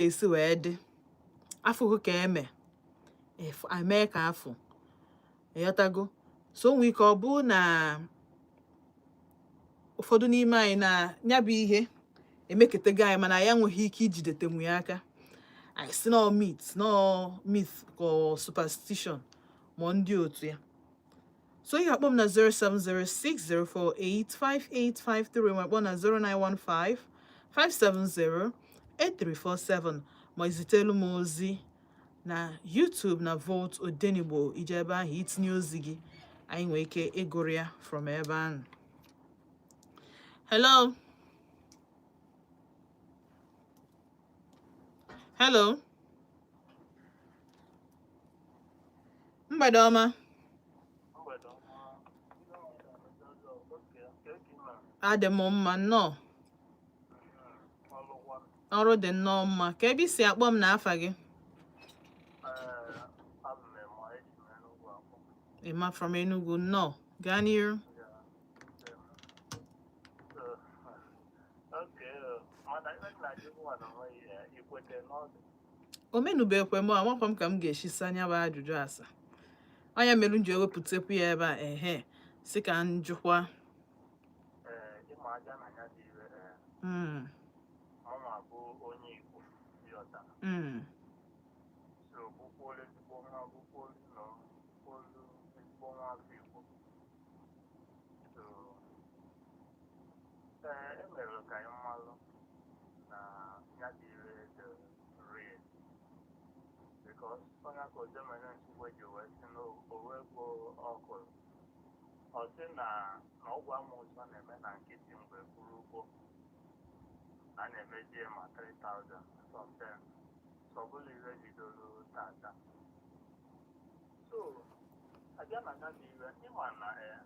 Esi wee dị afụghị ka eme eme ka afụ, ịghọtago? So o nwee ike ọ bụ na ụfọdụ n'ime anyị na ya bụ ihe emeketego anyị, mana ya enweghị ike ijidetenwu ya aka. Anyị si nọ myth, nọ myth ka ọ superstition ma ndị otu ya. So ị ga-akpọ m na 07060485853, ma kpọọ na 0915 570 8347, ma izitelu m ozi na YouTube na Volt Odenigbo. Ije ebe ahụ itinye ozi gị, anyị nwee ike ịgụrụ ya from ebe ahụ. Hello, hello, mgbede ọma. Adị m mma, nnọọ. Ọrụ dị nnọọ mma. Ka ebe i si akpọ m na afa gị? Emma from Enugu, nnọọ, gaa n'iru. Omenubekwe m, amakwa m ka m ga-esi sa anya bụ ajụjụ asa. Ọ ya mere m ji ewepụtakwu ya ebe a, ehe, sị ka m jụkwa. Mụnwa bụ onye Igbo, ịghọtara? So bụkwuolu ezigbo nwa, bụkwuolu nọ, bụkwuolu ezigbo nwa afọ Igbo. So ee, e mere ka anyị malụ na ya dị ire dị real, because onye aka ojemene nsogbu ji wee sị na owe bụ ọkụrụ, ọ sị na na ọgwụ amoosu na-eme na nkịtị mgbe kwuru ugbo a na-emezie ma 3000 something, so ọ bụla ihe bidoro tata. So abịa na ya bụ iwe, ịma na ee,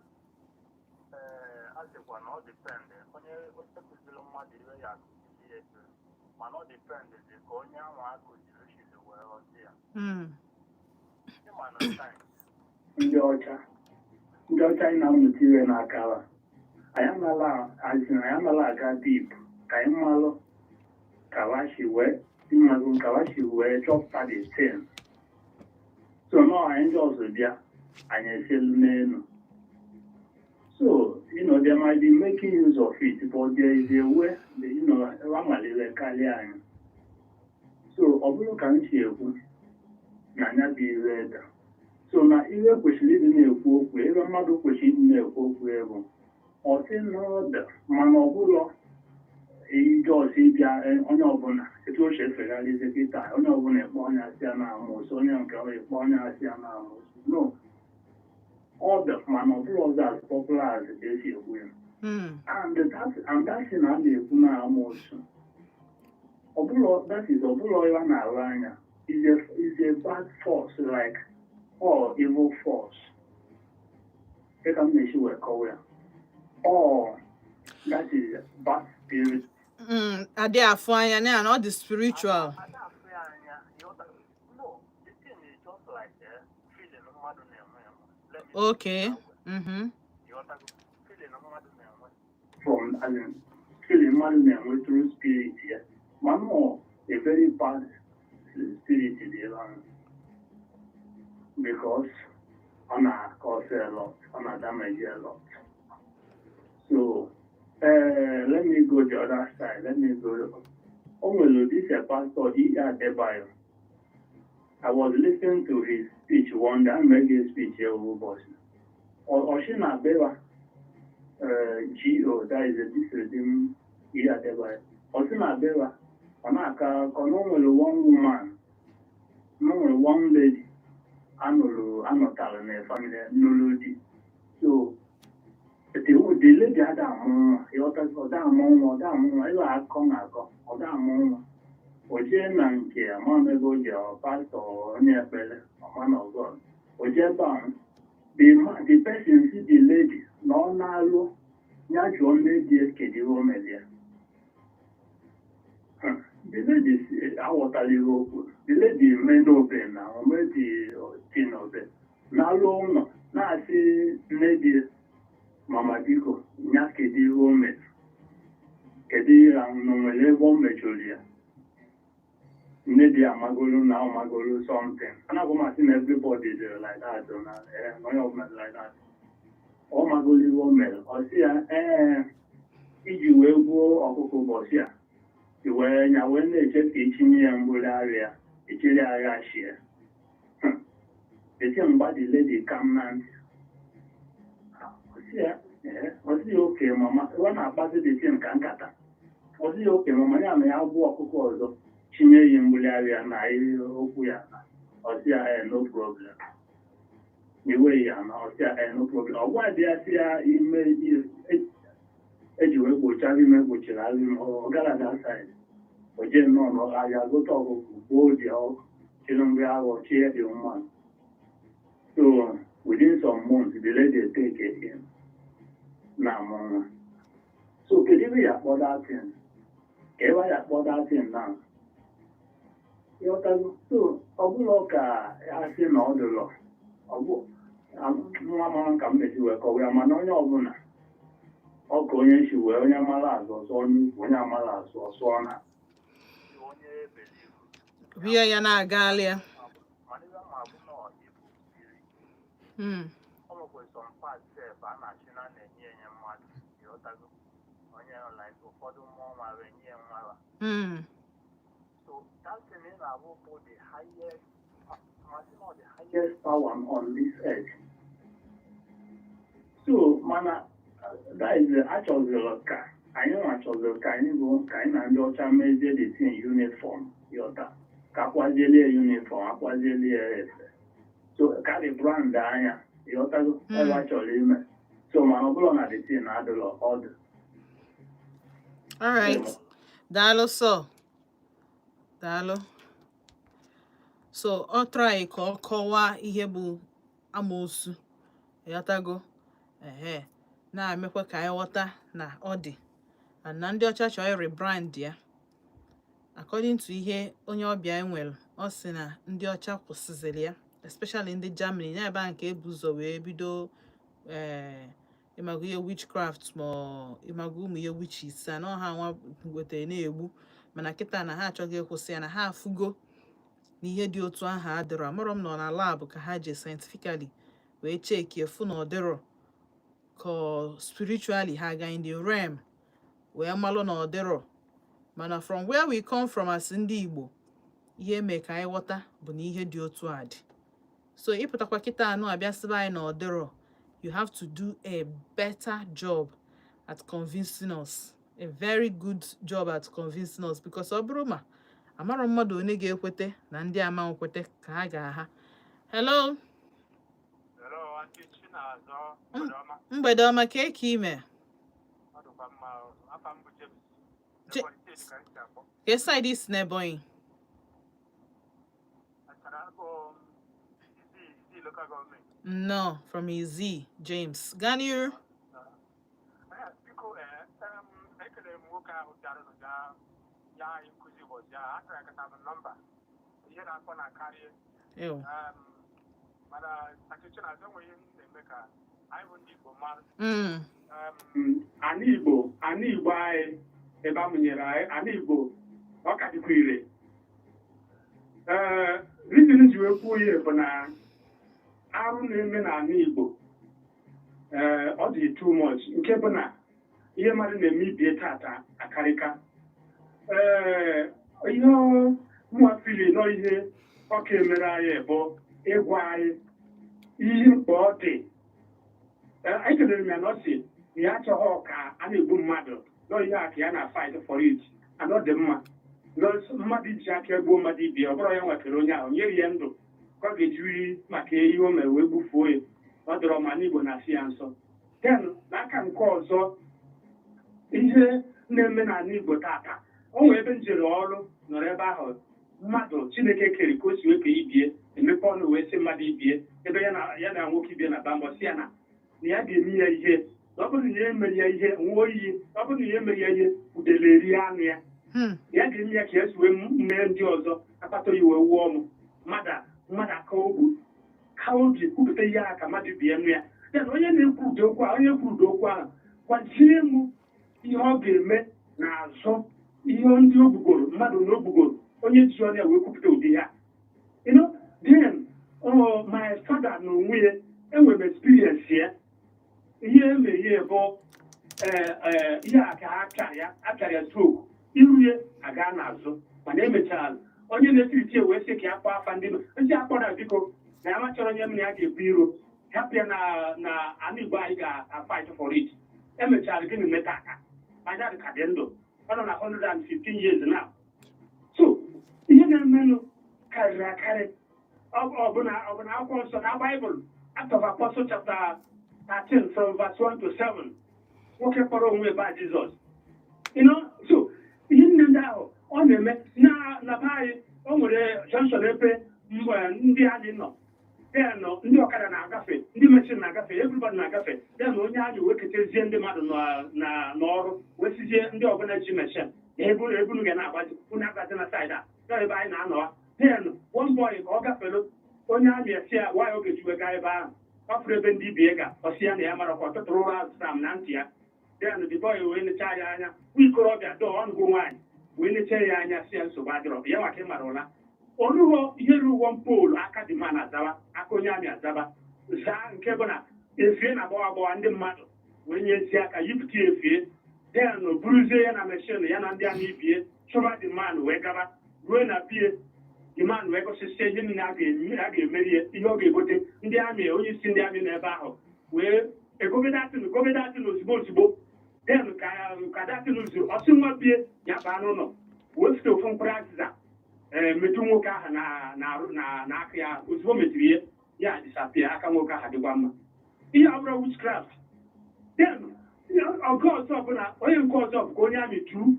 a sịkwa na ọ depend onye onye kụziri mmadụ iwe ya akụziri ya etu, mana ọ depend dị ka onye ahụ akụziri siri wee ghọta ya. Ịma na time Ndị ọcha anyị na-amụta iwe n'aka ha. Anyị amala azin, anyị amala aga deep ka anyị malụ ka wa si wee mmalụ, ka wa si wee chọpụta the thing. So nọ anyị ndị ọzọ bịa, anyị eselu n'elu. So they might be making use of it, but there is a way amalile karịa anyị. So ọ bụrụ ka m si ekwu na anya bụ ire eda, so na ihe kwesịrị ịdị na-ekwu okwu, ebe mmadụ kwesịrị ịdị na-ekwu okwu bụ ọ sị n'ọda, mana ọ bụlọ ije ọzọ ịbịa onye ọbụla etu o si efegharịzi kịta, onye ọbụla ekpe onye asị ya na-amụsụ, onye nke ọ ekpe onye asị ya na-amụsụ. No, ọ dị, mana ọ bụrụ ọzọ as popular as ka esi ekwu ya. And that thing a na-ekwu na amoosu, ọ bụrụ that is, ọ bụrụ ya na-arụ anya is a bad force, like all evil force. Dịka m na-esi wee kọwa ya, all that is bad spirit. Adị afụ anya na ọ dị spiritual. Ada afụ ya anya, ịghọta? No, the thing is just like feeling mmadụ na-enwe enwe. Let me put it that way. Ịghọtago? Feeling mmadụ na-enwe from, as in, feeling mmadụ na-enwe through spirit ya, mana ọ a very bad spirit dị ebe ahụ, because ọ na-cause a lot, ọ na-damage a lot. So let me go the other side. Let me go. O nwere this pastor E. Adebayo. I was listening to his speech one day. I made his speech here ụbọchị. Ọ sị na bewa GO, that is a this Redeem E. Adebayo. Ọ sị na bewa ọ na-akọ akụkọ na o nwere one woman, na o nwere one lady anụrụ anụtara na family nụrụ di. So the lady ada amụ nwa, ịghọtago? Ọ da amụ nwa, ọ da amụ nwa, ịghọ akọ na akọ, ọ da amụ nwa. O jee na nke ama m ebe o ji ọ pastọ, onye ekpere, ọma na ọgọ. O jee ebe ahụ, the person see the lady na ọ na-alụ ya, jụọ nne di ya kedu ihe o mere ya. The lady si aghọtala ihe o kwuru. The lady mee n'obe na o mee the thing obe na-alụ ụlọ, na-asị nne di ya, mama biko, ya kedu ihe o mere, kedu ihe ahụ na o nwere ebe o mejọrọ ya. Nne di ya amagolu na ọ magolu something. Anaghị m asị na everybody dị like that o, na na onye ọbụla dị like that. Ọ magolu ihe o mere, ọ sị ya, ee, iji wee gbuo ọkụkọ ụbọchị a, i wee nya wee na-eche ka itinye ya mgbụrụ arịa, echiri agha shie. Eti mgba the lady kam na ntị. Ọ sị ya, ee, ọ sị ya, "Okay mama." Ọ na-akpazi the thing ka nkata. Ọ sị ya, "Okay mama," ya na ya gbuo ọkụkọ ọzọ, tinye ya mgbuli arịa na ihe okwu ya na. Ọ sị ya, "Ee, no problem." Iwe ya na ọ sị ya, "Ee, no problem." Ọ gwa dị ya, sị ya ime eji wee gbochara ime, gbochiri azụ ime, ọ gara that side. O jee nnọọ n'ahịa gote ọkụkọ, gbuo dị ọkụ, chiri mgbe aghọ chie the woman. So within some months, the lady take him na amụ nwa. So kedu ebe ya akpọ that thing? Ka ebe ya akpọ that thing now? Ịghọtago? So ọ bụla ka a sị na ọ dụlọ, ọ bụ nwa mara ka m mesi wee kọwa ya, mana onye ọbụla ọ ka onye si wee, onye mara azụ ọsọ n'ukwu, onye amara azụ ọsọ na Onye believe Bịa ya na-agalị ya. Mana ihe ma bụ na ibu spirit. Ọ nwekwara some parts sef a na-achị na na-enye enye mmadụ, ịghọtago? Onye like ụfọdụ mmụọ mara enye ya nwara. So that thing ị na-abụ bụ the highest, masị na ọ the highest highest power on this earth. So mana that is achọziri ka anyị nwa chọziri ka anyị bụ ka anyị na ndị ọcha mezie the thing uniform, yọta, ka akwazielie uniform, akwazielie ya efe, so ka the brand anya, ịghọtago? Ebe a chọrọ ime so, mana ọ bụrụ na the thing adịrọ ọdụ. All right. Daalụ sọ. Daalụ. So ọ try ka ọ kọwaa ihe bụ amoosu. Ịghọtago? Ehe. Na-emekwa ka anyị ghọta na ọ dị. And na ndị ọcha chọrọ rebrand ya. According to ihe onye ọbịa anyị nwere, ọ sị na ndị ọcha kwụsịzịrị ya, especially ndị Germany, na ebe a nke ebu ụzọ wee bido ịmago ihe witchcraft, ma ọ ịmago ụmụ ihe witches a na ọha nwa wetara na-egbu. Mana kịta na ha achọghị ịkwụsị ya, na ha afụgo na ihe dị otu ahụ adịrọ. Amarọ m nọ na lab ka ha je scientifically wee chekie fụ na ọ dịrọ, ka ọ spiritually ha ga in the realm wee malụ na ọ dịrọ. Mana from where we come from as ndị Igbo, ihe eme ka anyị ghọta bụ na ihe dị otu a dị. So ịpụtakwa kịta anụ abịa sịba anyị na ọ dịrọ, you have to do a better job at convincing us, a very good job at convincing us, because ọ bụrụ ma amarọ mmadụ one ga-ekwete na ndị ama nkwete ka ha ga-aha. Hello. Hello, Aunty Chinazọ. Mgbede ọma. Mgbede ọma. Ka eke ime? Ọ dịkwa mma o. Afa m bụ James. Ebonyi State ka m si akpọ. Ka side isi na Ebonyi? Achara abụ m Izzi Local Government. Nnọọ from Izzi, James, gaa n'iru. Biko, ekelere m nwoke ahụ bịara nụ bịa ya anyị nkụzi ụbọchị ahụ. A tara kata m nọmba ihe na-akpọ na karị. Ew. Mana Aunty Chinazọ, nwere ihe m na-eme ka anyị bụ ndị Igbo mara. Ana Igbo, ana Igbo anyị, ebe a mụnyere anyị, ana Igbo, ọ ka dịkwa ire. Ee, reason ji wee kwuo ihe bụ na arụ na-eme n'ala Igbo, ee, ọ dị too much, nke bụ na ihe mmadụ na-eme ibie tata akarịka. Ee, ihe mụnwa fili nọ, ihe ọka emere anyị bụ ịgwa anyị ihe mkpa ọ dị. Ee, anyị kelere m ya na ọ sị na ya achọghị ka a na-egbu mmadụ nọ, ihe a ka ya na fight for it, and ọ dị mma. Because mmadụ iji aka egbuo mmadụ ibe ya, ọ bụrụ ya nwetara onye ahụ nyere ya ndụ ka ọ ga-ejiri maka ihe o mere wee gbufuo ya, ọ dọrọ ma n'Igbo na-asị ya nsọ. Then n'aka nke ọzọ, ihe na-eme n'ala Igbo tata, o nwere ebe m jere ọrụ, nọrọ ebe ahụ, mmadụ Chineke kere ka o si wee kee ibie, emepe ọnụ wee sị mmadụ ibie ebe ya na ya na nwoke ibie na ba mbọ, si ya na na ya ga-eme ya ihe, na ọ bụrụ na ya emeghị ya ihe, nwụọ iyi, na ọ bụrụ na ya emeghị ya ihe, udele rie anụ ya. Ya ga-eme ya ka esi wee mee ndị ọzọ akpata oyi wee wụọ ọmụ mmadụ mmadụ aka ogbu ka obi kwupụta ihe a ka mmadụ bie nụ ya. Ya na onye na-ekwu ụdị okwu ahụ, onye kwuru ụdị okwu ahụ, gwazie m ihe ọ ga-eme n'azụ ihe ndị o gbugoro mmadụ na o gbugoro. Onye ji ọnụ ya wee kwupụta ụdị ya. Then oh, my father na onwe ya, enwere m experience ya. Ihe eme ihe bụ ihe a ka ha pịara ya, apịara ya stroke, iru ya aga n'azụ. Mana emechara, onye na-etiriti wee sị ka ya kpọọ afa ndị ndị akpọrọ, biko, na ya machọrọ onye m na ya ga-ebu iro, hapụ ya na ana Igbo anyị ga-fight for it. Emechara, gịnị meta aka anya dị ka dị ndụ, ọ nọ na 115 years now. So ihe na-emenụ karịrị akarị. Ọ bụ na akwụkwọ nsọ na Baịbụl, Act of Apostle chapter 13 from verse 1 to 7, nwoke kpọrọ onwe ebe a Jizọs. So ihe nne ndị ahụ ọ na-eme na be anyị, o nwere junction ebe mgbe ndị anyị nọ, then ndị ọkada na-agafe, ndị machine na-agafe, everybody na-agafe. Then onye anyị wee ketezie ndị mmadụ n'ọrụ, wee sizie ndị ọbụla ji machine na ebunu ga na-agbaji unu agazi na side a nọ ebe anyị na-anọwa. Then one boy ka ọ gafere, onye amị esi ya nwaanyị oge ji wee gaa ebe ahụ, ọ fụrụ ebe ndị ibie ga, ọ sị ya na ya mara ka ọ tụtụrụ ụra azụtam na ntị ya. Then the boy wee nechaa ya anya, nwa ikorobịa dọọ ọnụgụ nwaanyị, wee nechaa ya anya, si ya nsogbu adịrọ ya maka ịmara ụla ọrụghọ ihe ruru one pole aka dị mma na-azaba aka onye amị azaba zaa, nke bụ na efie na-agbawa agbawa, ndị mmadụ wee nyezie aka yipụta ya efie. Then buruzie ya na machine ya na ndị amị ibie chụba the man wee gaba ruo na bie the man, wee gosisie ihe niile a ga-emeri ya, ihe ọ ga-egote. Ndị amị, onye isi ndị amị n'ebe ahụ wee egobe datin, gobe datin ozugbo ozugbo. Then ka datin zuru, ọsị nwa bie ya baa n'ụlọ, wee fute ofu mkpụrụ azịza, ee, metụ nwoke ahụ na n'aka ya. Ozugbo metụrụ ihe ya, disappear, aka nwoke ahụ dịkwa mma. Ihe ọ bụla witchcraft. Then ọgụ ọzọ bụ na onye nke ọzọ bụ ka onye amị juu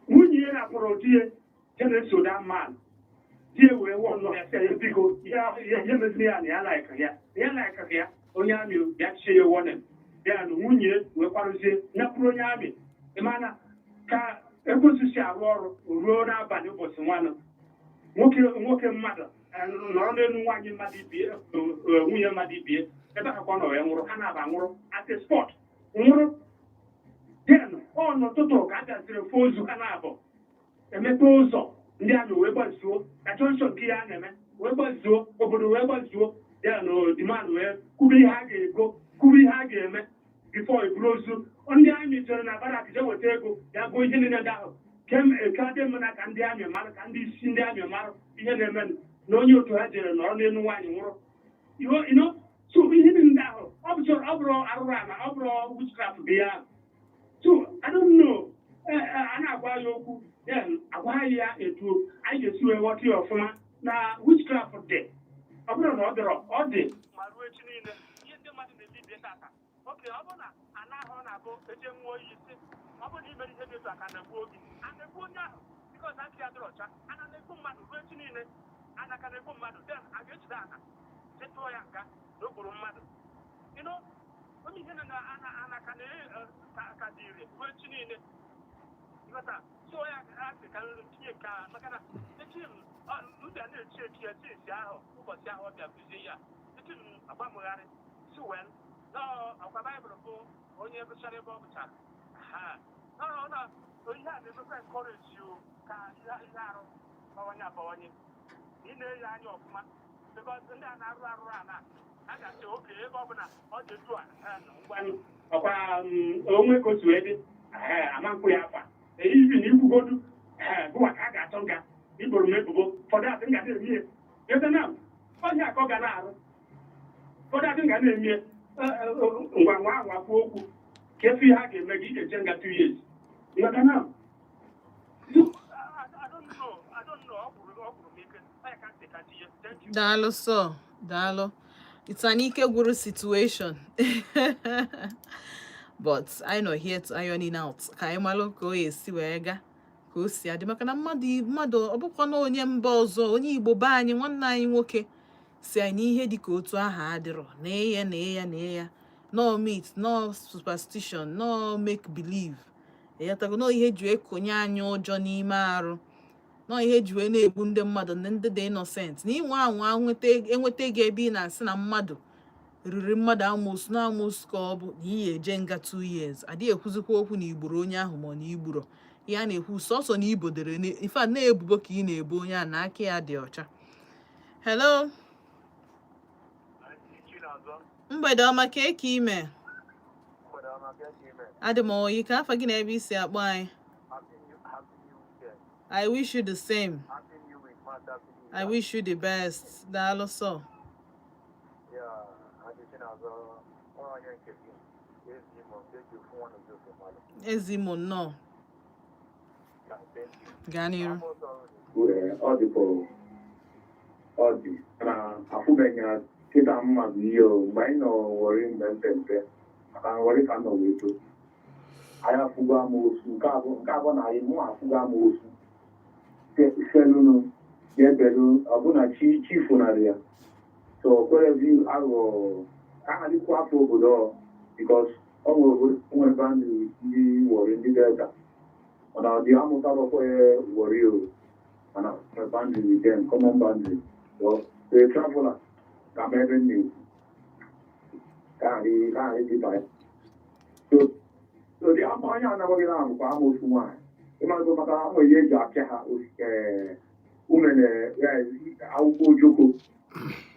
nwunye ya rapụrụ di ya, je na-eso that man. Di ya wee wụọ nọ ya, sị ya biko, ihe meziri ya na ya like ya, ya like ya. Onye amị bịa chie ya warning ya na nwunye wee kwarụzie nyakwuru onye amị. Ịmana ka ekwensu si arụ ọrụ? Ruo n'abalị ụbọchị nwanụ, nwoke mmadụ nọrọ n'elu nwaanyị mmadụ ibie, nwunye mmadụ ibie, ebe ha kwa nọ wee nwụrụ. Ha na-aba nwụrụ at the spot, nwụrụ. Then ọ n'ụtụtụ ka a bịaziri fụ ozu ha na-abụ. Emepe ụzọ, ndị amị wee gbazuo na junction nke ya na-eme, wee gbazuo obodo, wee gbazuo. Then the man wee kwube ihe a ga-ego, kwube ihe a ga-eme before eburu ozu. Ndị amị jere na barrack jee weta ego ya gụọ ihe niile ndị ahụ ka dị mma na ka ndị amị mara, ka ndị isi ndị amị mara ihe na-eme na onye otu ha jere nọrọ n'elu nwaanyị nwụrụ. So ihe niile ndị ahụ ọ bụrụ arụrụ ala, ọ bụrụ witchcraft bụ ya. So I don't know. A na-agwa ya okwu, then agwa ya etu anyị ga-esi wee ghọta ya ọfụma na witchcraft dị. Ọ bụrụ na ọ dịrọ, ọ dị ma ruo echi niile. Ihe ndị mmadụ na-emebie tata oke, ọ bụrụ na ana ahụ ọ na-abụ eje nwụọ iyi si ọ bụrụ na imere ihe dị etu a ka na-egbu oge a na-egbu onye ahụ, because aka ya dịrị ọcha. Ana na-egbu mmadụ ruo echi niile, ana ka na-egbu mmadụ. Then a ga-ejide ana jee tụọ ya nga na o gburu mmadụ. Onye ihe na ana ana ka na ka dị ire ruo echi niile. Ịghọta? So ya a sị ka m tinye nke a, maka na echi m m bịa na-echi echi ya sinsi ahụ, ụbọchị ahụ ọ bịa kụzie ya, echi m agbamụgharị si wel ọkwa Baịbụl bụ onye gụchara ebe ọ gụchara ha nọ na ihe a na-emekwa encourage you ka ihe arụ bawanye abawanye. Ị na-eyi anya ọfụma, because ndị a na-arụ arụ ala a ga-asị oke ebe ọ bụla ọ dị etu a ngwanụ ọkwa onwe ka otu wee dị ama mkpụ ya afa ibi na ikwugodu gụwa ka a ga-achọ nga iboro m ebubo. Fọdụ asị m ga na-eme ya ebe na ọhịa ka ọ ga na-arụ. Fọdụ asị m ga na-eme ya ngwa ngwa ngwa, kwuo okwu ka efu ihe a ga-eme gị, ị ga-eche nga 2 years. Ịghọta na? I don't know. I don't know. Ọ gwụrụ m ike. Ọ ya ka m sị ka tinye. Thank you. Daalụ sọ, daalụ. It's an ike gwụrụ situation, but I nọ here to iron it out, ka anyị malụ ka o esi wee gaa, ka o si adị, maka na mmadụ ọ bụkwa na onye mba ọzọ, onye Igbo be anyị, nwanne anyị nwoke si anyị n'ihe dịka otu aha adịrọ na ya na ya na ya, no myth, no superstition, no make believe. Ịghọtago? No ihe ji ekonye anyị ụjọ n'ime arụ, nọ ihe ji wee na-egbu ndị mmadụ na ndị dị innocent na inwe anwa nweta enweta gị ebe ị na-asị na mmadụ riri mmadụ amoosu na amoosu, ka ọ bụ na iyi eje nga 2 years. Adịghị ekwuzikwa okwu na igburu onye ahụ ma ọ na igburo. Ihe a na-ekwu sọsọ na ibodere, in fact, na-ebubo ka ị na-ebo onye a na aka ya dị ọcha. Hello. Mgbede ọma. Ka eke ime? Adị m oyi. Ka afa gị na ebe isi akpọ anyị? I wish you the same. I wish you the best. Daalụ sọ. Yeah, adịsị n'azọ onye nke gị ezi Imo nke ji ofu nwa n'ozi ofe mmadụ. Ezimo, nnọọ. Yeah, thank you. Gaa n'iru. Amụsọ. Wee, ọ dịkwa, ọ dị na afụbeghị ya kịta mmadụ ihe o. Mgbe anyị nọ Warri, mgbe mpempe, maka na Warri ka nọ wee too, anyị afụgo amoosu. Nke abụọ na anyị mụ afụgo amoosu selunu ya ebelu ọbụna chi chi funarị ya. So o kwerezi aghọ ka a dịkwa afọ obodo ọ, because ọ nwere obodo nwere boundary ndị Warri, ndị Delta, mana ọ dị amụtarọkwa Warri o, mana nwere boundary with them, common boundary. So the traveler ka ma ebe m na-ekwu ka anyị dịba ya. So the ama onye anaghị na bụkwa amoosu nwaanyị, ịmago, maka ha nwere ihe eji apịa ha umene, akwụkwọ ojoko.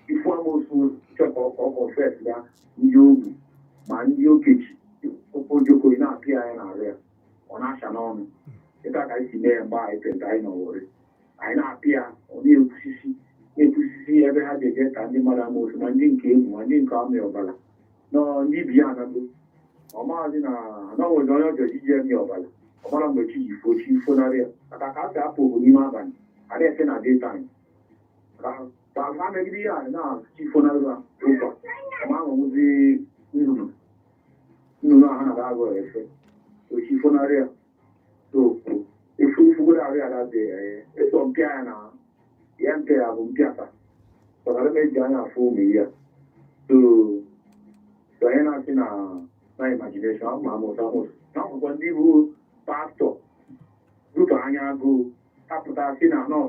Ifu amoosu chọ ka ọ confess ya, ndị ogbu ma ndị okechi, akwụkwọ ojoko, ị na-apịa ya n'arụ ya, ọ na-acha n'ọnụ. Ịta ka anyị si mee ya mgbe anyị pente, anyị nọ Warri, anyị na-apịa ya, ọ na-ekwusisi na-ekwusisi ebe ha ji eje ka ndị mmadụ amoosu, ma ndị nke egwu, ma ndị nke amị ọbara nọ, ndị bi ya anago. Ọ maazị na nwere onye ọjọọ ji emi ọbara, ọ mara mgbe chi ji fo, chi fonarị ya, maka ka a si apụ obodo n'ime abalị, a na-efe na daytime ka ha megide ihe a na chi fonarị ha ụkwa. Ọ ma ahụhụzi nnụnụ nnụnụ ahụ na agụ efe ochi fonarị ya. So efu ifugoro arụ ya dị eso mpịa ya na ya mpịa ya bụ mpịasa pụtara m eji anya afụ ụmụ ya. So onye na-asị na imagination ahụ ma amụsụ amụsụ na akwụkwọ, ndị bụ pastọ rutu anya agụụ apụta sị na nọ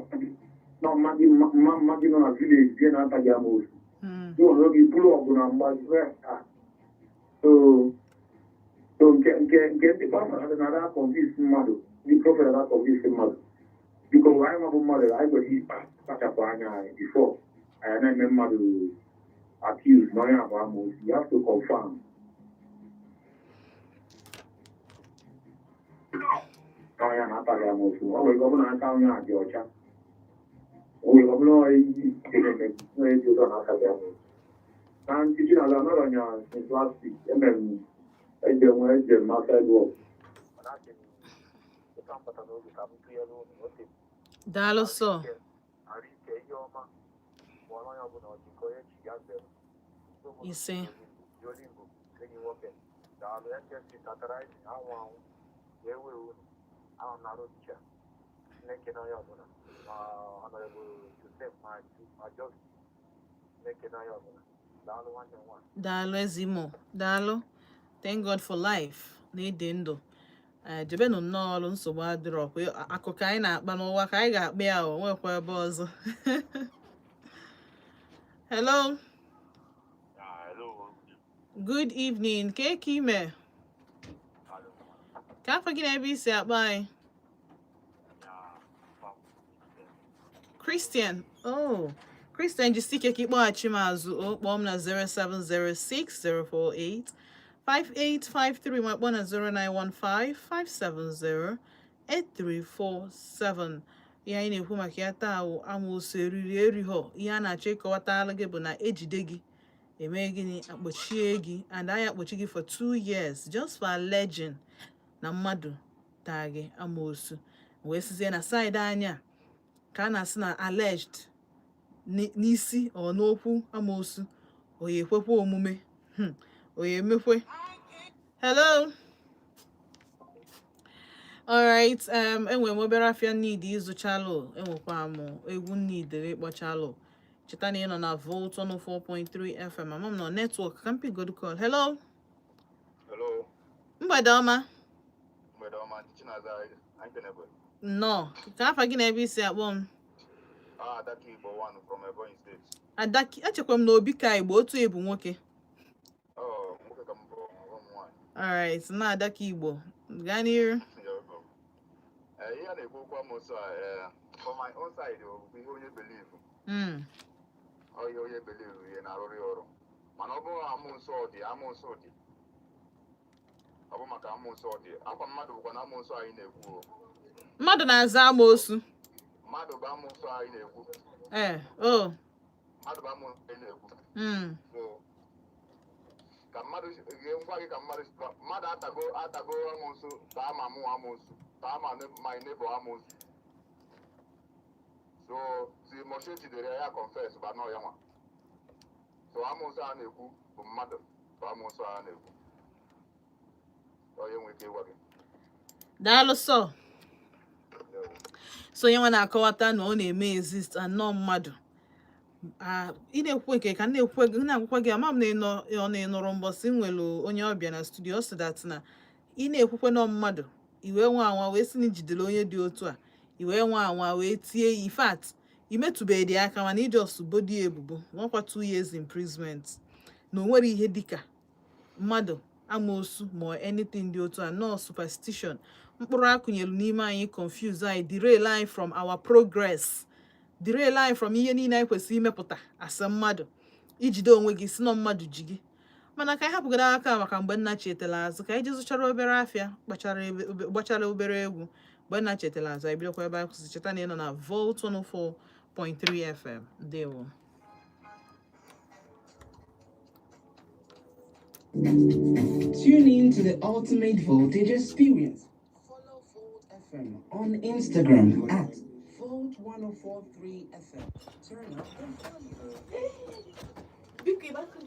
mmadụ mma mmadụ nọ na village bie na-ataghị amoosu. Ndị nwere oge buru ọgụ na mgba. So nke ndị pastọ na-ada convince mmadụ, ndị prophet na-ada convince mmadụ. Biko, anyị nwabụ mmadụ, anyị kwesịrị ịkpachapụ anya anyị before anyị na-eme mmadụ accuse na onye abụ amoosu. You have to confirm na onye na-ataghị amoosu. Ọ nwere ike ọ bụrụ na aka onye a dị ọcha, o nwere ike ọ bụrụ onye onye dị ụtọ na-ataghị amoosu. Na nchichi na ala nọrọ nya since last week, emere m eje nwe eje m outside work. Mana asị m ịta mpụta n'oge ka m tụnyere unu ote. Daalụ sọ. Arụ ike, ihe ọma ma ọrụ onye ọbụla ọjị nke onye chi ya zere. Ise. Jolimbo enyi nwoke, daalụ. Echesi tatara anwụ anwụ ga-ewe unu ahụ nara ochicha Chineke na onye ọbụla, ma Honorable Joseph, ma Jos Chineke na onye ọbụla. Daalụ, nwanne m nwaanyị. Daalụ, Ezimo, daalụ. Thank God for life na ịdị ndụ. Ee, jebenụ nnọọ ọrụ, nsogbu adịrọ. Kwa akụkọ anyị na-akpa n'ụwa ka anyị ga-akpa ya, o nwekwa ebe ọzọ. Hello. Hello. Good evening. Ka eke ime? Ka afọ gị na ebe isi akpọ anyị? Christian. Oh, Christian, jisi ike ka ịkpọghachi m azụ. O kpọọ m na 0706048 5853, ma kpọọ na 0915 570 8347. Ihe anyị na-ekwu maka ya taa wụ amoosu eriri erighọ. Ihe a na-achọ ịkọwatala gị bụ na ejide gị, eme gịnị? Akpọchie gị, and anyị akpọchi gị for 2 years just for alleging na mmadụ taa gị amoosu. Wee sizie na side anya ka a na-asị na alleged n'isi ọ n'okwu amoosu oya ekwekwa omume. Oya emekwe. Hello. Alright, enwere m obere afịa need ịzụchalụ, enwekwa m egwu need ịkpọchalụ. Cheta na ị nọ na Volt 104.3 FM. Ama m nọ network ka m pigodu call. Hello. Hello, Mgbede ọma. Mgbede ọma, Chinaza, anyị kenekwe. Nnọọ. Ka afa gị na ebe isi akpọ m? Ah, Adaka Igbo one from Ebonyi State. Adaki, echekwa m na Obi ka Igbo otu ebu nwoke. Oh, nwoke ka m bụ, ọ m nwaanyị. Alright, na Adaka Igbo, gaa n'iru. You're welcome. Ihe a na-ekwu okwu amoosu a, for my own side, ọ bụ ihe onye believe. Ọ ihe onye believe ihe na-arụrụ ya ọrụ. Mana ọ bụrụ amoosu ọ dị, amoosu dị. Ọ bụ maka amoosu ọ dị. Akwa mmadụ bụkwa na amoosu anyị na-ekwu o. Mmadụ na-aza amoosu. Mmadụ bụ amoosu anyị na-ekwu. Ee, o. Mmadụ bụ amoosu anyị na-ekwu. So, ka mmadụ ngwa gị, ka mmadụ atago amoosu, taa ma mụ amoosu, taa ma my neighbor amoosu. So si Moshe jidere ya, ya confess ba nọ ya nwa. So amoosu a na-ekwu bụ mmadụ bụ amoosu a na-ekwu. Onye nwere ike ịgwa gị. Daalụ sọ. Ndewo. So onye nwe na-akọwata na ọ na-eme exist anọ mmadụ. Ah, ị na-ekwu nke ka m na-ekwu m na-agwakwa gị, ama m na ị nọ ọ na ị nụrụ mbọsị m nwere onye ọbịa na studio, ọ sị that na ị na-ekwukwe nọ mmadụ i wee nwa anwa wee sị na ijidere onye dị otu a, i wee nwa anwa wee tie in fact imetụbeghị dị aka, mana iji ọsụ bodi ya ebubo nwekwa 2 years imprisonment, na o nwere ihe dịka mmadụ amoosu ma anything dị otu a, nọọ superstition, mkpụrụ akụnyelu n'ime anyị, confuse anyị, derail anyị from our progress, derail anyị from ihe niile anyị kwesịrị imepụta asị mmadụ ijide onwe gị si nọ mmadụ ji gị. Mana ka anyị hapụgoro aka maka mgbe nna chetara azụ, ka anyị jee zụchara obere afịa, gbachara obere egwu. Mgbe nna chetara azụ, anyị bidokwa ebe anyị kwụsị. Cheta na ị nọ na Volt 104.3 FM. Ndewo. Tune in to the ultimate voltage experience. Follow Volt FM on Instagram at Volt 1043 FM. Turn up the volume. Biko, ịgbakọ-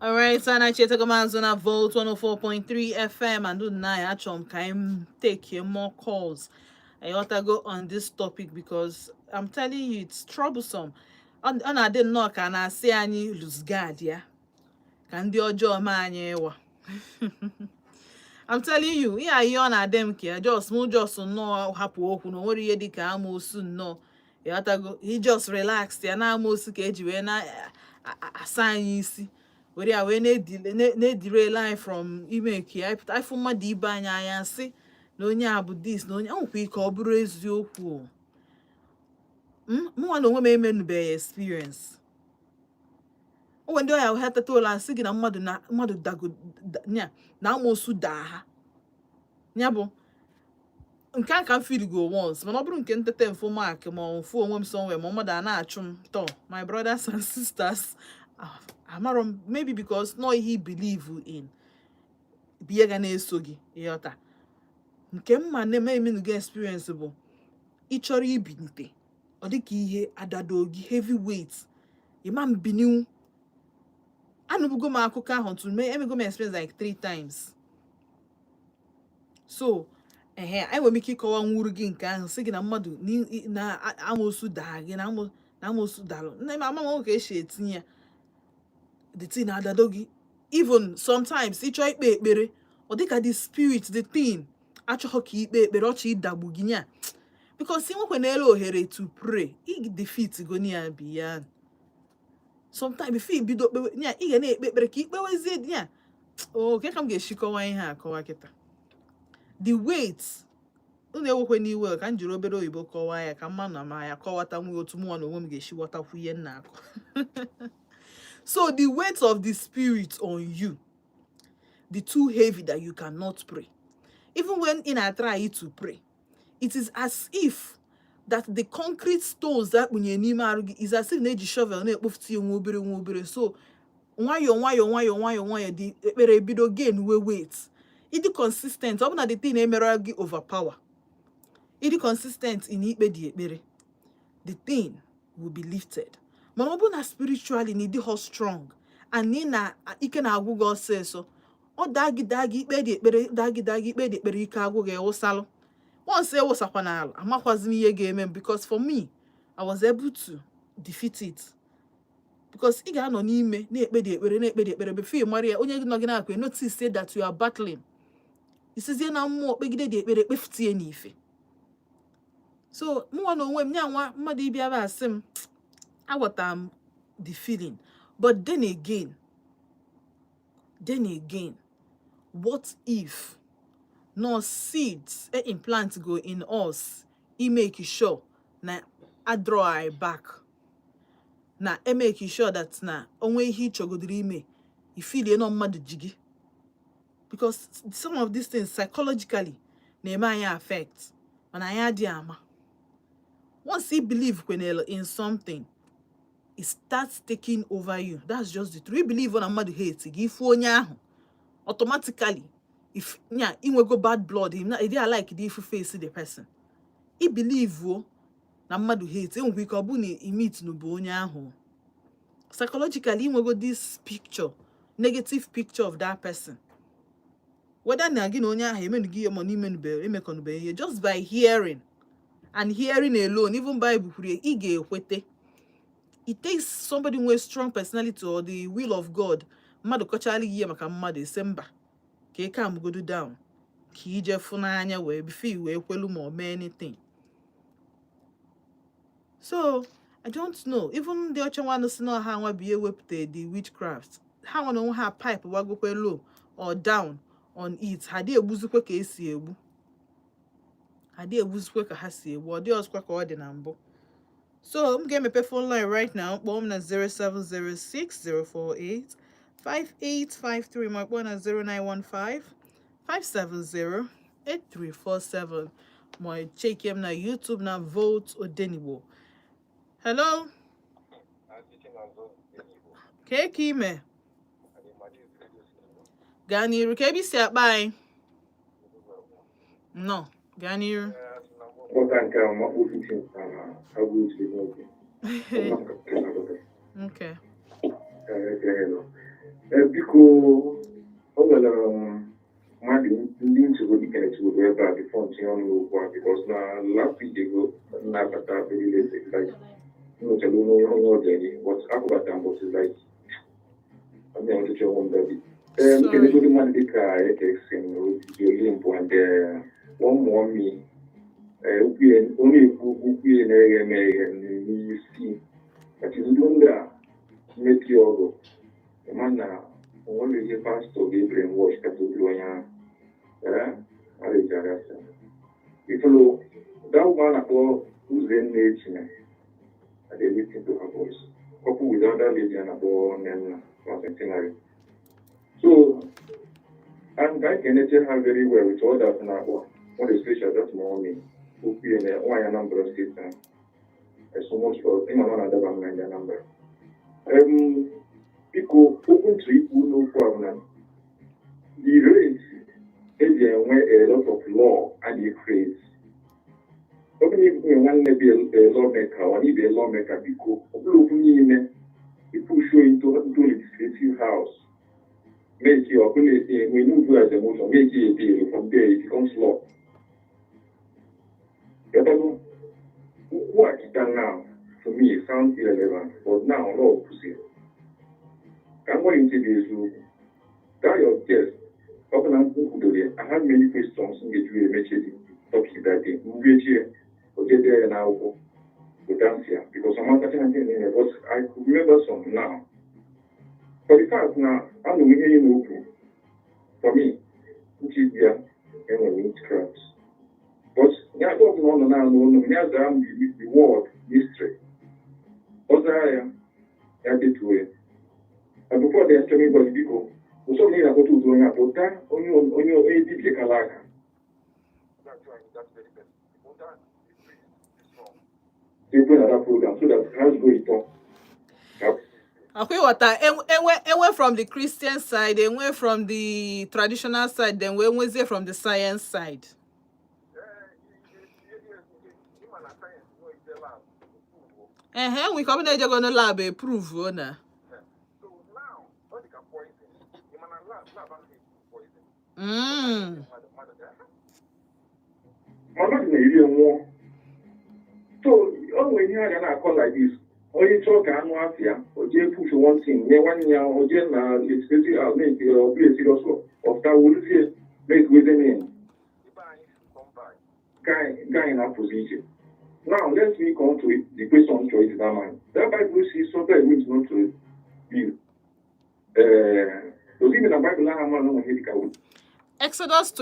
All right, so na chetago m azụ na Volt 104.3 FM, and nna ya, achọrọ m ka anyị take more calls. I ought to go on this topic because I'm telling you, it's troublesome. Ọ na-adị nnọọ ka a na-asị anyị lose guard ya, ka ndị ọjọọ mee anyị ịwa. I'm telling you, ihe a, ihe ọ na-adị m ka ya just mụ just nnọọ hapụ okwu na o nwere ihe dị ka amoosu nnọọ, ịghọtago? He just relax ya na amoosu ka eji wee na-asa anyị isi, were ya wee na-edirela anyị from ime nke ya ịpụta ịfụ mmadụ ibe anyị anya, sị na onye a bụ this, na onye o nwekwa ike ọ bụrụ eziokwu o. Mụnwa na onwe m emenubeghị experience. O nwere ndị ọya ha teta ụlọ, asị gị na mmadụ, na mmadụ dago nya na amoosu daa ha. Ya bụ nke a ka m feel go once, mana ọ bụrụ nke ntete mfụ mark, ma ọ mfụ onwe m somewhere, ma mmadụ a na-achụ m tọ. My brothers and sisters, ah, amarọ m, maybe because nọ ihe i believe in bụ ihe ga na-eso gị, ịghọta? Nke mma na-eme emenugo experience bụ ị chọrọ ibilite, ọ dịka ihe adado gị heavy weight, ịma mbininwu. Anụbugo m akụkọ ahụ tụ mee, emego m experience like three times. So ehe, anyị nwere ike ịkọwa nwuru gị nke ahụ, sị gị na mmadụ na amoosu daa gị, na amoosu dalụ nne m. Ama m ka esi etinye ya, the thing na-adado gị. Even sometimes ịchọ ikpe ekpere, ọ dịka the spirit, the thing achọghọ ka ikpe ekpere, ọ chọ ịdagbu gị nya, because ị nwekwa n'elu ohere to pray, ị defeat go ya beyond. Sometimes before ibido kpewe nya, ị ga na-ekpe ekpere ka ikpewezie nya. Oke ka m ga-esi kọwa ihe a kọwa kịta, the weight unu ewekwe n'iwe, ka m jiri obere oyibo kọwaa ya ka mma na ma ya kọwata nwe otu mụnwa na onwe m ga-esi ghọtakwu ihe m na-akọ. So the weight of the spirit on you, the too heavy that you cannot pray. Even when ị na-try to pray, it is as if that the concrete stones that kpunye n'ime arụ gị is as if na-eji shovel na-ekpofutu ya nwa obere nwa obere. So nwayọọ nwayọọ nwayọọ nwayọọ nwayọọ, dị ekpere ebido gain we weight. Ịdị consistent, ọ bụ na the thing emere gị overpower, ịdị consistent in ikpe dị ekpere, the thing will be lifted. Mana ọ bụ na spiritually na ịdị strong and ị na ike na-agwụ gị ọsịsọ, ọ daa gị, daa gị, ikpe dị ekpere daa gị, daa gị, ikpe dị ekpere, ike agwụ gị, ewụsalụ. Once ewụsakwa n'ala, amakwazi m ihe ga-eme m, because for me, I was able to defeat it, because ị ga-anọ n'ime na-ekpe dị ekpere, na-ekpe dị ekpere, before ị mara ya, onye nọ gị na-akwa notice that you are battling, isizie na mmụọ kpegide dị ekpere, kpefutie n'ife. So mụnwa na onwe m nya nwa mmadụ ịbịa bịa asị m, aghọtara m the feeling, but then again, what if no seeds e implant go in us, e make sure na a draw anyị back, na e make sure that na onwe ihe ị chọgodiri ime, ifilie nọ mmadụ ji gị? Because some of these things psychologically na-eme anyị affect, mana anyị adịghị ama. Once you believe kwenere in something, it starts taking over you. That's just the truth. You believe na mmadụ hate gị, ifu onye ahụ, automatically if nya inwego bad blood, ị dịghị like the ifu face the person. I believe o na mmadụ hate, enwekwa ike ọ bụ na i meet bụ onye ahụ, psychologically inwego this picture, negative picture of that person, whether na gị na onye ahụ emenugo ihe ma na imenube, emekọnube ihe. Just by hearing and hearing alone, even Bible kwuru ya, ị ga-ekwete. It takes somebody with strong personality or the will of God. Mmadụ kọchala gị ihe maka mmadụ, ese mba, ka ị calm godu down, ka ije fụ n'anya wee before i wee kwelu ma ọ mee anything. So I don't know. Even ndị ọcha nwanụ si na ha nwa bụ ihe wepụta the witchcraft, ha nwa na onwe ha pipe wagokwe low or down on it. Ha dị egbuzikwe ka esi egbu, ha dị egbuzikwe ka ha si egbu. Ọ dị ọzọkwa ka ọ dị na mbụ. So m ga-emepe phone line right now. Kpọọ m na 0706048 5853, ma kpọọ na 0915 570 8347, ma check m na YouTube na Volt Odenigbo. Hello. Ka ka ime? Gaa n'iru, ka ebe isi akpa anyị nọ, gaa n'iru. Nwoke nke a makpu osisi na agụ isi n'oge. Okay. Biko, o nwere mmadụ ndị nsogbu dịka nsogbu ebe a before ntinye ọnụ n'okwu a, because na last week ago nnabata very late, like nnọchara onye ọbịa gị, but akpọbata m, but it's like onye ọchịchị onwe m dabi. Sorry. Nkelegodi mmadụ dịka Ekexin Olimpo and one more me, okwu ya ọ na-ekwu, okwu ya na-eghe m eghe n'isi kachasị ndị a mmetụ ya ọgụ ma na onwere ihe pastọ ga-brainwash kata obi onye ahụ. Ee, marriage agasa. Ifolo that woman na-akpọ Uzenna Echina, I dey listen to her voice, couple with other lady a na-akpọ Nnenna from Centenary. So and I can her very well with all that na-akpọ more especially that mommy okwu ya na nwaanyị Anambra State ahụ. There's so much for ịma na ọ na-adaba m na ndị Anambra. Biko, okwu ntụ ikwu n'okwu a bụ na the rate eji enwe a lot of law a na-create, ọ bụrụ na ikwu nwanne bi a lawmaker or ibe a lawmaker, biko, ọ bụrụ okwu niile ipush into legislative house, make it ọ bụla enwe move as a motion, make it a bill, from there it becomes law. Ghọtago? Okwu a kịta now for me it sounds irrelevant, but now law kwụsịrị ka m gwa gị nke bụ eziokwu. That your guest, ọ bụ na m kwudoro ya, I have many questions m ga-eji wee mechie the topic that day. Mgbe echi ya o jee dee ya n'akwụkwọ weta nsị ya, because ọmakacha na ndị na-eme, but I could remember some now. For the fact na anụ m ihe ị na-okwu, for me nchi ya enwere witchcraft, but ya ọ bụ na ọ nọ na-anụ ọnụ m, ya zara m the word mystery. Ọ zara ya, ya detuo ya. And before they achọrọ ịgwa gị, biko, ụsọ na ị na-akpọta ụdị onye a pụta onye dibịa kala aka. Ekwe na that program so that ha go ịtọ. Akwa ịghọta, enwe from the Christian side, enwe from the traditional side, then wee nwezie from the science side. Ịma na sayensị nọ ije lab. Ehe, enwe ike ọ bụ na ejego na lab eprove na. So now ọ dị ka poison. Ịma na lab anaghị eprove poison. Mmadụ Mmadụ na-eri nwụọ. So o nwere ihe a ga na-akọ like this. Onye chọọ ka anụ afịa, o jee push one thing nye nwanne ya, o jee na legislative house na-eke ọ bụla serious ọfta woluzie make reasoning. Ibe anyị should come by. Guy na-apụzi iche. Now let me come to the question choice that man. That Bible says something which not to be. Does it mean na Bible ahụ ama na ụmụ ihe dịka Exodus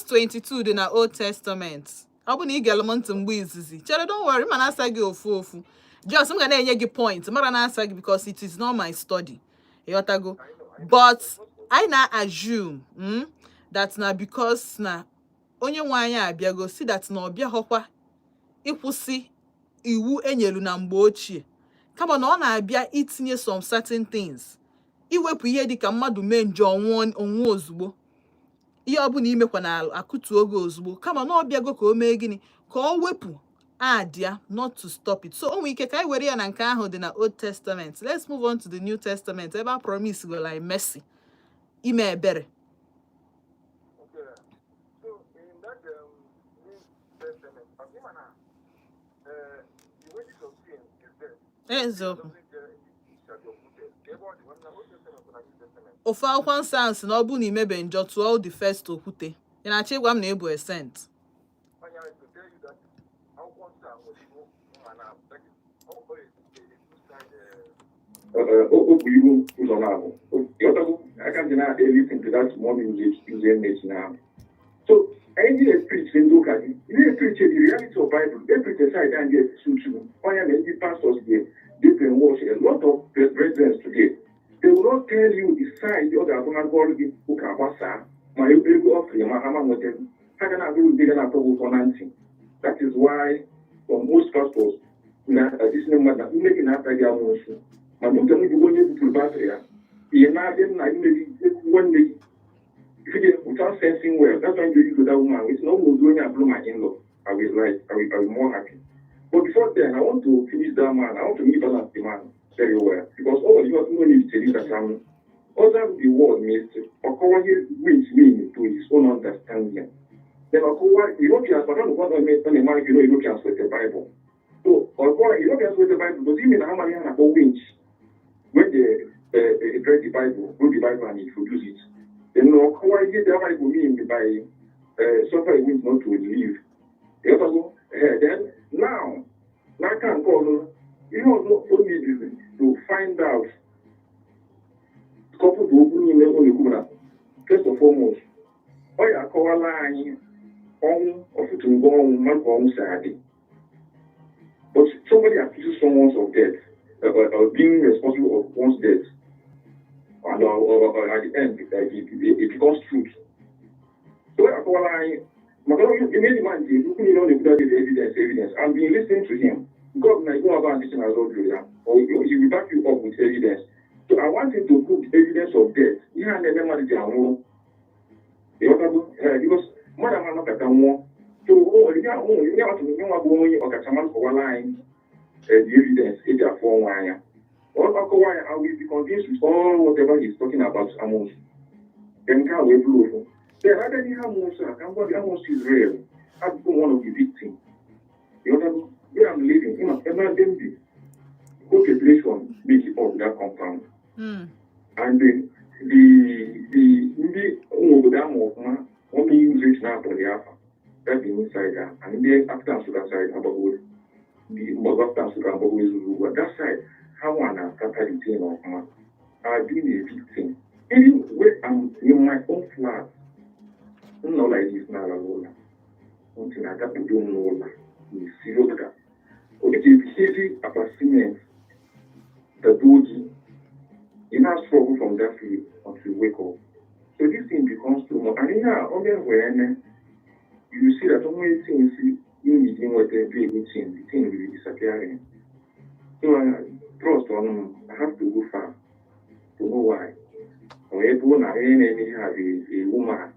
22 dị na Old Testament. Ọ bụ na ị gere m ntị mgbe izizi, chere, don't worry, ma na-asa gị ofu ofu. Just m ga na-enye gị point mara na-asa gị because it is not my study, ịghọtago? But I na assume that na because na onye nwe anyị abịago si that na ọ bịaghọkwa ịkwụsị iwu enyelu na mgbe ochie, kama na ọ na-abịa itinye some certain things, iwepụ ihe dịka mmadụ mee njọ ọnwụọ onwụọ ozugbo, ihe ọbụla imekwa na akụtu oge ozugbo, kama na ọ bịago ka o mee gịnị, ka ọ wepụ adịa, not to stop it. So o nwere ike ka anyị were ya na nke ahụ dị na Old Testament. Let's move on to the New Testament, ebe a promise go like mercy, ime ebere. Okay. So in that New Testament, ịma na the wages of sin is death. Eziokwu. Doesn't shall be uprooted. Ebe ọ dị na Old Testament na New Testament. Ofu akwụkwọ nsọ ahụ sị na ọ bụrụ na imebe njọ, tụọ the first okwute. Ị na-achọ ịgwa m na ị bụ a saint? Onye to tell you that akwụkwọ nsọ a nwere iwu mma na that is ọ bụ a two-side O bụ iwu ụzọ na-abụ. Ịghọtago? Aka m ji na-listen to that small music Uzenna now. So anyị na-epreach ndị ụka gị, ị na-epreach the reality of Bible, epreach side and get suit. Onye na ndị pastors dey dey brainwash a lot of brethren today. They will not tell you the side ọ ga-abụ ha gụọrọ gị ụka gbasaa ma ego ọfịrị ma ha ma nweta, ha ga na-agụrụ ndị ga na-atọ gị ụtọ na ntị. That is why for most pastors na adịsị mmadụ na nne gị na-ata gị amụsụ, mana oge m bụ onye bupụrụ batrị ya ihe na-abịa nna nne gị nwanne gị. If you get without sensing well, that's why you go that woman. It's not going to blow my in-law. I will like, I will be more happy. But before then, I want to finish that man. I want to meet balance the man. very well, because all you no need to do that. Other the word means ọkọwa ihe winch mean to his own understanding. Then ọkọwa Europeans, maka na ụfọdụ ọ na-eme you know Europeans with the Bible. So ọkọwa Europeans with the Bible does it mean na ha amaghị ihe a na-akpọ winch when they read the Bible, wrote the Bible and introduce it? Then ọkọwa ihe the Bible mean by suffer a witch not to live. Ịghọtago? Then now, n'aka nke ọzọ, ihe ọzọ o needed to find out, couple to okwu niile ọ na-ekwu bụ na first of foremost, ọ ya akọwala anyị ọnwụ ọfụtụ mgbe ọnwụ mmadụ ka ọnwụ si adị. But somebody accuses someone of death, being responsible of one's death, and at the end, it becomes truth. So ọ ya akọwala anyị maka na ihe the man ji okwu niile ọ na-ekwu that is evidence, evidence. I've been listening to him. God na go about teaching as well, or he will back you up with evidence. So I want him to prove the evidence of death. Ihe a na-eme mmadụ ji anwụrụ. Ịghọtago? Ee, because mmadụ ama anọkọta nwụọ. So o nwere ihe o nwere ihe atụ ihe nwa bụ onye ọkachamara kọwara anyị the evidence eji afụ ọnwa anya. Ọ ọkọwa ya, I will be convinced with all whatever he's talking about amoosu. Then nke a wee bụrụ ofu. Then abịa n'ihe amoosu a, ka m gwa gị, amoosu is real. Abụgo m one of the victims. Ịghọtago? Where I'm living, ịma ebe ebe m bi, co-population make up that compound. And the ndị ụmụ obodo ahụ ọfụma wọ́n mi use it na akpọrọ ya afa that be inside there, and ndị after Nsukka side agbago, the mgbago after Nsukka agbago ezuru ugbu a that side, ha nwa na scatter the thing ọfụma. I've been a victim even when I'm in my own flat. M nọ like this n'ala n'ụlọ ntị na-adakpudo m n'ụlọ na-esiri ụka o ji heavy akpa cement dado gị. You now struggle from that sleep until you wake up. So this thing becomes too much. And ihe a onye wee ne, you see that only things you need inweta be a good thing, the thing will be disappearing. So I trust on I have to go far to know why. Ọ ebe ọ na onye na-eme ihe a bụ a woman.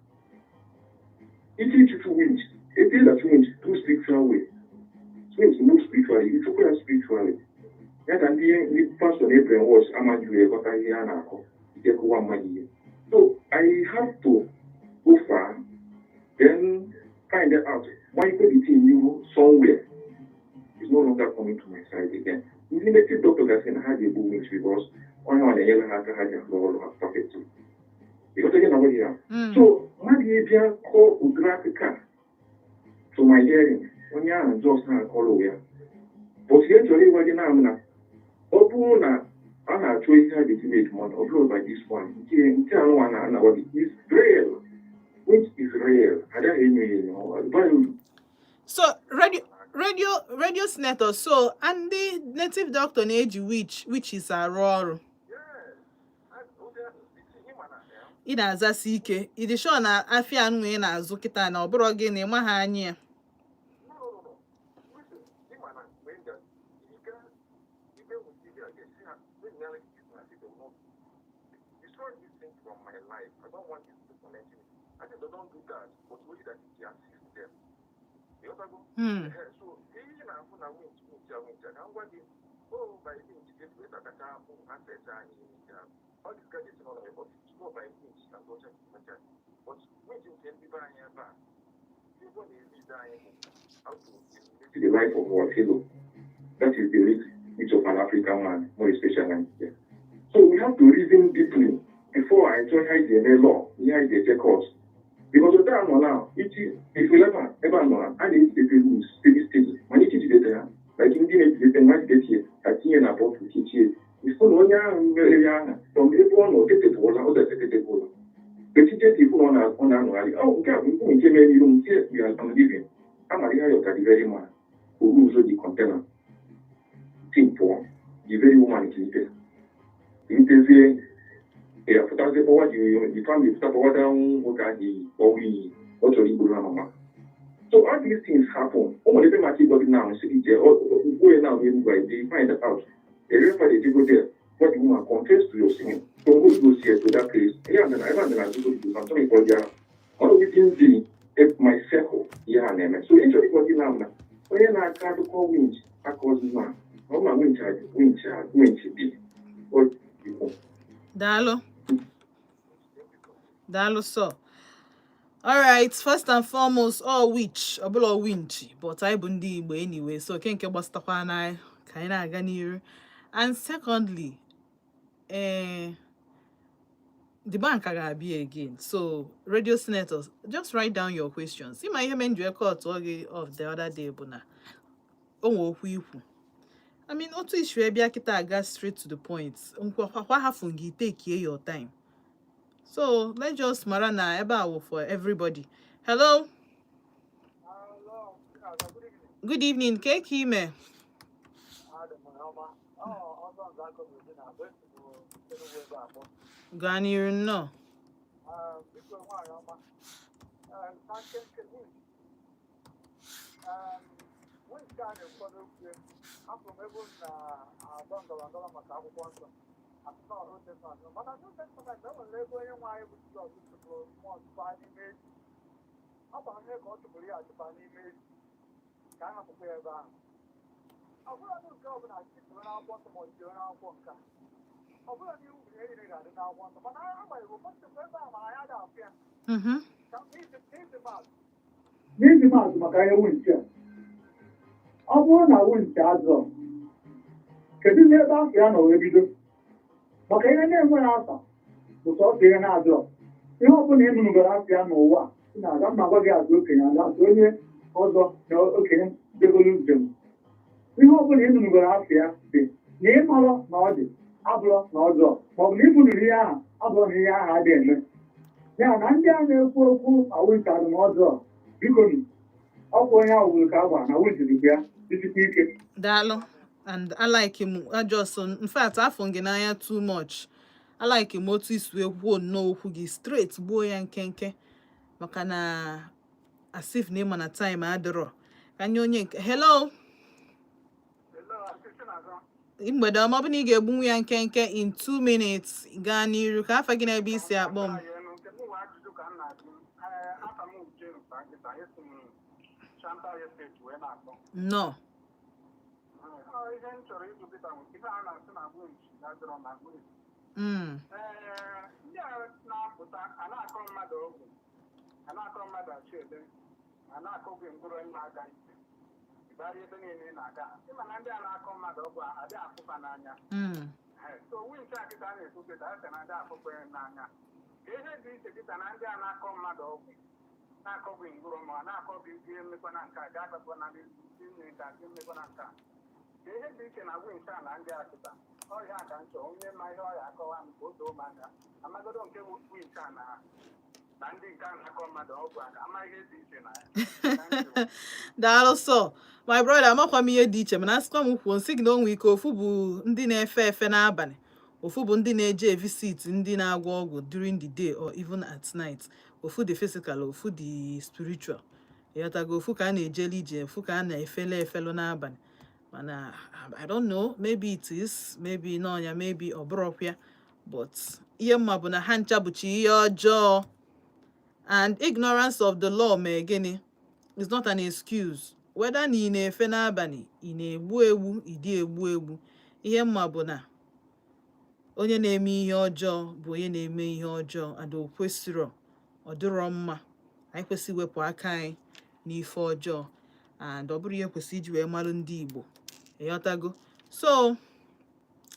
Iche ichuchu winch, it is that winch through spiritual way. Winch move spiritually, ichukwu ya spiritually. Ya ka ndị pastor na brainwash amaghị wee ghọta ihe a na-akọ ike kụwa mmadụ ihe. So I have to go far, then find out why the thing you somewhere is no longer coming to my side again. Ndị native doctor ga-asị na ha ga-egbu winch because onye ọ na-enyere ha aka ha ji arụ ọrụ ha perfectly. Ịghọta ihe na ọ ya? Mm. So mmadụ ịbịa kọọ ụdịrị akụkọ a to my hearing, onye ahụ just na-akọrọ ya. But ihe chọrọ ịgwa gị na na ọ bụrụ na a na-achọ ihe a ga-eji make money, ọ bụrụ by this one, nke a nwa na anawa gị is real, which is real. Agaghị enyo ya enyo. Ọ baghị uru. So radio senator, so ndị native doctor na-eji witches arụ ọrụ. Ị na-azasi ike, ị dị sure na afịa anụ ị na-azụ kịta na ọ bụrụ gị na ịma ha anya ya? No. Listen, ịma na mgbe m gara, ị ga with dibia ga-esi ha, when reality is not, they will not destroy this thing from my life. I don't want this to connect me. I said, don't do that, but only that it assist them. Ịghọtago? Hmm. Ehe, so ihe ị na-afụ na winch a winch a ka m gwa gị, oh, by winch ka esi wee takacha ụmụ asset anyị niile ahụ. All these gadgets nọ na your office, no by winch na ndị ọcha ji mecha. But winch nke ndị be anyị ebe a, ebe ọ na-elead anyị bụ how to eliminate the life of our fellow. That is the reach of an African man, more especially Nigeria. So we have to reason deeply before I join ihe eme law, ihe anyị ga-eje court. Because otu a nọ now, ichi ifu ebe a nọ na, a na-ejidete rules steady steady, mana ichi jidete ha, like ndị na-ejidete nwa jidete ya, ka tinye na bottle kechie. Ifu na onye ahụ mere ya ahụ, from ebe ọ nọ, o tetepụla, ọ tetepụla. Echiche dị ifu na ọ na-anọgharị. Oh, nke a bụ mkpu nke mere n'iru m, see, we are I'm living. Amara ihe ayọta the very man. O ụzọ dị container. Tin pụọ. The very woman ka itezie ya pụtazie kpọwa the family pụta kpọwada nwoke ahụ iyi kpọwa iyi ọ chọrọ igburu ha mama. So all these things happen. O nwere ebe maka ịgwa gị now, sị gị jee ugbo ya now n'Enugu, I dey find out. A real father dey go there, what the woman confess to your sin. From go go see to that place. Yeah, and then I and then I go to I'm sorry for ya. All within the my circle, ihe a na-eme. So ị chọrọ ịgwa gị now na onye na-akọ akụkọ winch akọzi na Ọ ma winch winch winch dị o ikwu. Daalụ. Daalụ sọ. Alright, first and foremost, all witch, ọbụla winch, but anyị bụ ndị Igbo anyway, so ke nke gbasatakwa na ka anyị na-aga n'iru. And secondly, the bank ga-abịa again. So, radio senators, just write down your questions. Ịma ihe mere m ji wee cut gị off the other day bụ na o nwe okwu ikwu. I mean, otu isi wee bịa kịta aga straight to the point. Nkwa hafụ gị, take your time. So let's just mara na ebe a wụ for everybody. Hello, Hello, good evening. Good evening. Ke ka ime? Adị m ọma. Ọ ọzọ nzọ akọ bụ na abụ Enugu ebe akpọ. Gaa n'iru, nnọọ. Biko, nwaanyị ọma. Na nkenke, winch. Winch a na-ekwu n'okwu ya, afụrụ m ebe m na-adọ ndọrọ ndọrọ maka akwụkwọ nsọ. Asị na Old Testament. Mana New Testament, e nwere ebe onye nwe anyị bụ Jizọs chụpụrụ mmụọ chụpa n'ime ezi. Ọ gwara ihe ka ọ chụpụrụ ya achụpa n'ime ezi. Ka a hapụkwa ya ebe ahụ. Ọ bụrụ na nke ọbụla chịpụrụ n'akwụkwọ nsọ ma ọ jiri n'akwụkwọ nke a. Ọ bụrụ na iwu bụ ihe niile ga-adị n'akwụkwọ nsọ, mana agbanyeghị ụfọdụ mgbe ebe a mara ya ga-afụ ya. Ka n'isi maatụ. N'iji maatụ maka ihe winch a, ọ bụrụ na winch azọ, kedu n'ebe afọ ya nọ wee bido? Maka ihe na-enweghị afa bụ sọsọ ihe na-azọ. Ihe ọbụla ị nụnugoro afọ ya n'ụwa ị na-aga mma gwa gị azụ okenye aga azụ onye ọzọ na okenye jegoro njem. Ihe ọbụla ị nụnugoro afọ ya dị na ịmarọ na ọ dị abụrọ na ọzọ, maọbụ na ibunuru ihe ahụ abụrọ na ihe ahụ adịghị eme ya. Na ndị a na-ekwu okwu na winch adị na ọzọ, biko nụ, ọkwa onye ahụ gburu ka a gbara na winch dịkwa ya isikwa ike. Daalụ. And I like him. I just, in fact, afọ gị n'anya too much. I like him otu isi wee kwuo nnọọ okwu gị straight, gbuo ya nkenke, maka na as if na ịma na time adịrọ. Ka nye onye nke. Hello. Hello, Aunty Chinazọ. Mgbede ọma. Ọ bụ na ị ga-egbunwu ya nkenke in 2 minutes, gaa n'iru. Ka afa gị na ebe isi akpọ m? Nke m nwe ajụjụ ka m na-ajụ. Ee, afa m bụ James Akịta, esi m Shanta Estate wee na-akpọ. Nnọọ. Ọ ihe m chọrọ ịjụ kịta bụ ife a na-asị na winch adịrọ na winch. Ee, ndị a na-apụta a na-akọ mmadụ ọgwụ, a na-akọ mmadụ achị ede, a na-akọ gị mkpụrụ na-aga ije ịgbara ebe niile ị na-aga. Ịma na ndị a na-akọ mmadụ ọgwụ a adịghị afụfa n'anya. So winch a kịta a na-ekwu kịta, a sị na ndị afụkwa ya n'anya. Ka ihe dị iche kịta na ndị a na-akọ mmadụ ọgwụ, na-akọ gị ngwụrọ, ma ọ na-akọ gị gị emekwa na nke a, gaa agakwa na ime nke a, gị emekwa na nke a. Ka ihe dị iche na winch a na ndị a kịta ọhịa ka m chọọ onye ma ihe ọya akọwa m ka o doo m anya, amagodo nke bụ winch a na ndị nke a na-akọ mmadụ ọgwụ a, ka ama ihe dị iche na ya. Thank you. Daalụ sọ, my brother. Amakwa m ihe dị iche, mana asịkwa m kwuo, nsị gị na o nwee ike ofu bụ ndị na-efe efe n'abalị, ofu bụ ndị na-eje visit ndị na-agwọ ọgwụ during the day or even at night. Ofu dị physical, ofu dị spiritual, ịghọtago? Ofu ka a na-ejele ije, ofu ka a na-efele efelu n'abalị. Mana I don't know, maybe it is, maybe n'ọnya, maybe ọ bụrọkwa ya, but ihe mma bụ na ha ncha bụcha ihe ọjọọ. And ignorance of the law mee gịnị is not an excuse. Whether na ị na-efe n'abalị, ị na-egbu egbu, ị dị egbu egbu, ihe mma bụ na onye na-eme ihe ọjọọ bụ onye na-eme ihe ọjọọ, and o kwesịrọ, ọ dịrọ mma. Anyị kwesị iwepụ aka anyị n'ife ọjọọ, and ọ bụrụ ihe kwesị iji wee malụ ndị Igbo, ịghọtago? So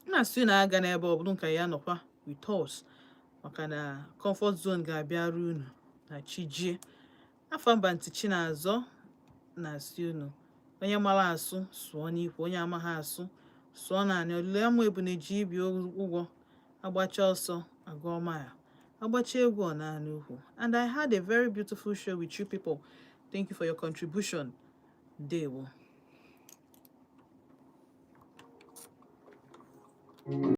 na-asị na aga n'ebe ọ bụla nka ya nọkwa with us, maka na comfort zone ga-abịara unu na chijie afọ mba. Ntị Chinazọ na-asị unu, onye mara asụ sụọ n'ikwe, onye amaghị asụ sụọ naanị olile ama ebune ji ibi ụgwọ. Agbacha ọsọ agụọ mile, agbacha egwu ọ naanị ukwu. And I had a very beautiful show with you people. Thank you for your contribution. Ndewo.